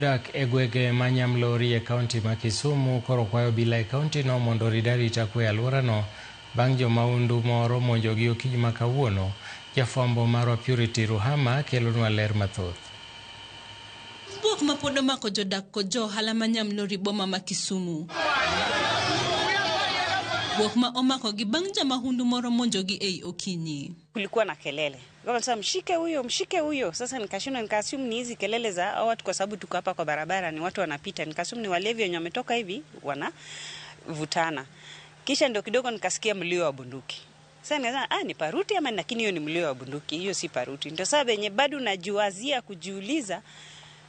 Dak e gwenge ma Nyamlori e kaunti ma Kisumu koro kwayo obila e kaunti no mondo orid arita kwe e alworano bang' jomaundu moro monjogi okinyi ma kawuono. Jafwambo marwa Purity Ruhama kelonwa ler mathoth. Bwok ma pod omako jodak kod jo ohala ma Nyamlori boma ma Kisumu. Bwok ma omakogi bang' jamahundu moro monjogi ei okinyi. Kulikuwa na kelele. Sasa mshike huyo, mshike huyo. Sasa nikashindwa nikaassume ni hizi kelele za hao watu kwa sababu tuko hapa kwa barabara ni watu wanapita. Nikaassume ni walevi wenye wametoka hivi wanavutana. Kisha ndio kidogo nikasikia mlio wa bunduki. Sasa nikasema ni paruti ama, lakini hiyo ni mlio wa bunduki, hiyo si paruti. Ndio sasa venye bado najiwazia kujiuliza,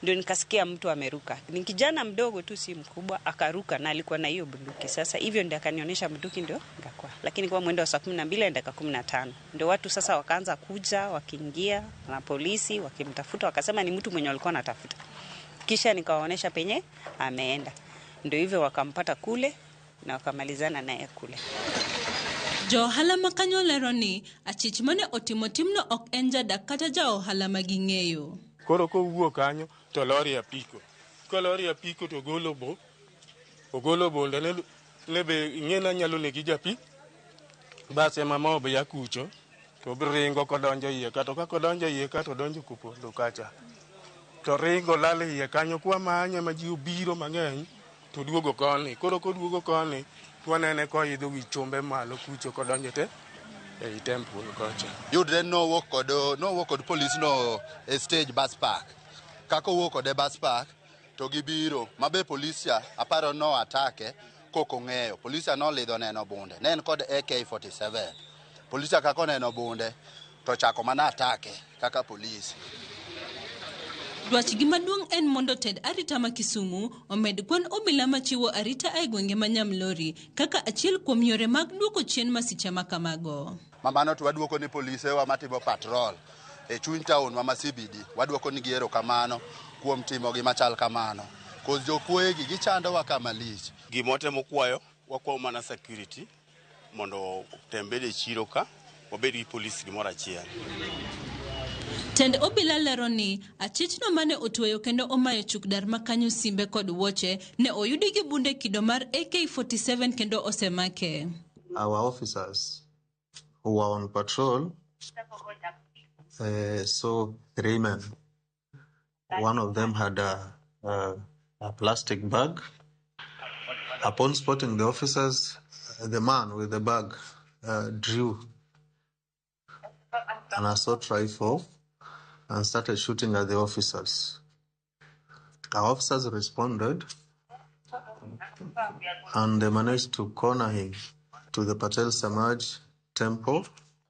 ndio nikasikia mtu ameruka. Ni kijana mdogo tu, si mkubwa, akaruka na alikuwa na hiyo bunduki. Sasa hivyo ndio akanionyesha bunduki, ndio nikakuwa. Lakini kwa mwendo wa saa 12 na dakika 15 ndio watu sasa wakaanza kuja, wakiingia na polisi wakimtafuta, wakasema ni mtu mwenye walikuwa wanatafuta. Kisha nikawaonyesha penye ameenda. Ndio hivyo wakampata kule na wakamalizana naye kule. Jo ohala ma kanyo lero ni achich mane otimo timno ok en jadak kata ja ohala ma ging'eyo. Koro kowuok kanyo to lori apiko. Kolori apiko to ogolo bo. Ogolo bonde ne be ing'e ni anyalo negi japi. Bas ema mob ya kucho to ringo kodonjo iye ka, to kaka odonjo iye ka to odonjo kopondo kacha. To ringo lal iye kanyo kwa manye ma ji obiro mang'eny to duogo koni. Koro koduogo koni wanene koidho wi chumbe malo kucho kodonjo te ei temple kocha. Yudre nowuok kod polis no e stage bus park. Kaka owuok kode bus park to gibiro mabe polis cha aparo no atake kok ong'eyo. Polis cha nolidho neno bunde. Ne en kod AK47. Polis cha kaka oneno bunde to chako mana atake kaka polis. Dwachgi maduong' en mondo tend arita ma Kisumu omed kwan obila machiwo arita e gwenge ma Nyamlori kaka achiel kuom yore mag duoko chien masiche ma kamago. Mamano to waduoko ni polisewa matimo patrol e chuny town ma CBD. Waduoko nigi erokamano kuom timo gima chal kamano. Koz jokuoye gi gichandowa kama lich. Gima watemo kwayo, wakwayo mana security mondo otem bedo e chiro ka, wabed gi polis gimoro achiel. Tend obila lero ni achichno mane otweyo kendo omayo chuk dar makanyo simbe kod wuoche ne oyudi gi bunde kido mar AK47 kendo osemake. Our officers who were on patrol saw three men. One of them had a plastic bag. Upon spotting the officers, the man with the bag drew an assault rifle and started shooting at the officers. Our officers responded and they managed to corner him to the Patel Samaj temple.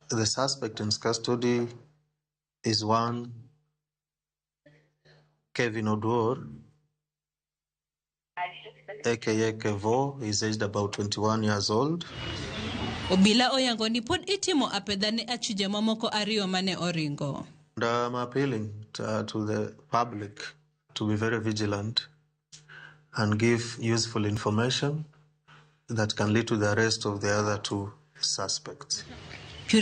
The suspect in custody is one Kevin Oduor, aka Kevo. He's aged about 21 years old. Obila oyango ni pod itimo apedha ne achije mamoko ariyo mane oringo. And I'm appealing to the public to be very vigilant and give useful information that can lead to the arrest of the other two suspects.